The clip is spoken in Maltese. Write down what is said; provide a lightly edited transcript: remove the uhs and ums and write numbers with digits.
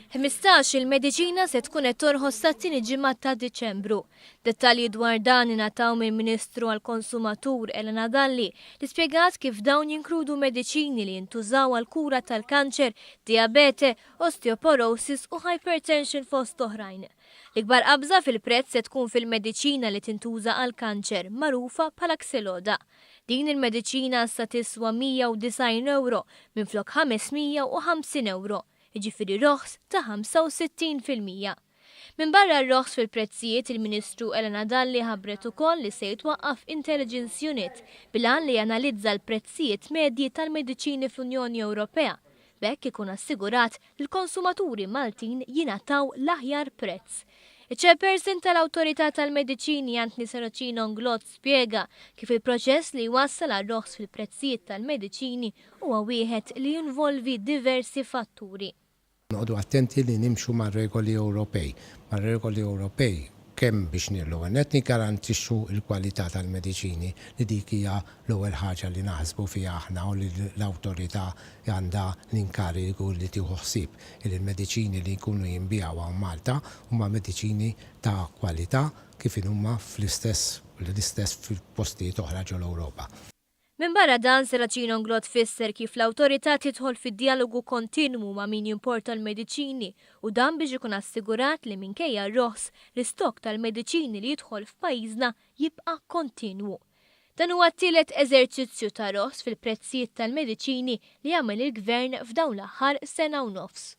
15-il mediċina se tkun qed torħos sat-tieni ġimgħa ta' Diċembru. Dettalji dwar dan ingħataw mill-Ministru għall-Konsumatur Elena Dalli li spjegat kif dawn jinkludu mediċini li jintużaw għall-kura tal-kanċer, dijabete, osteoporosis u hypertension fost oħrajn. L-ikbar qabża fil-prezz se tkun fil-mediċina li tintuża għall-kanċer, magħrufa bħala Xeloda. Din il-mediċina issa tiswa 190 ewro minflok 550 ewro, jiġifieri roħs ta' 65%. Minbarra r-roħs fil-prezzijiet, il-Ministru Elena Dalli ħabbret ukoll li se jitwaqqaf Intelligence Unit bil-għan li janalizza l-prezzijiet medji tal-mediċini fl-Unjoni Ewropea. B'hekk ikun assigurat li l-konsumaturi Maltin jingħataw l-aħjar prezz. Iċ-Chairperson tal-Awtorità tal-Mediċini Anthony Serracino Inglott spjega kif il-proċess li jwassal għal roħs fil-prezzijiet tal-mediċini huwa wieħed li jinvolvi diversi fatturi. Noqogħdu attenti li nimxu mar-regoli Ewropej. Mar-regoli Ewropej kemm biex l-ewwel nett niggarantixxu l-kwalità tal-mediċini, li dik hija l-ewwel ħaġa li naħsbu fiha aħna u li l-awtorità għandha l-inkarigu li tieħu ħsieb li l-mediċini li jkunu jinbiegħu hawn Malta huma mediċini ta' kwalità kif inhuma fl-istess l-istess fil-postijiet oħra ġol-Ewropa. Minbarra dan, Serracino Inglott fisser kif l-awtorità tidħol fi djalogu kontinwu ma' min jimporta l-mediċini u dan biex ikun assigurat li minkejja r-roħs, l-istokk tal-mediċini li jidħol f'pajjiżna jibqa' kontinwu. Dan huwa t-tielet eżerċizzju ta' roħs fil-prezzijiet tal-mediċini li għamel il-Gvern f'dawn l-aħħar sena u nofs.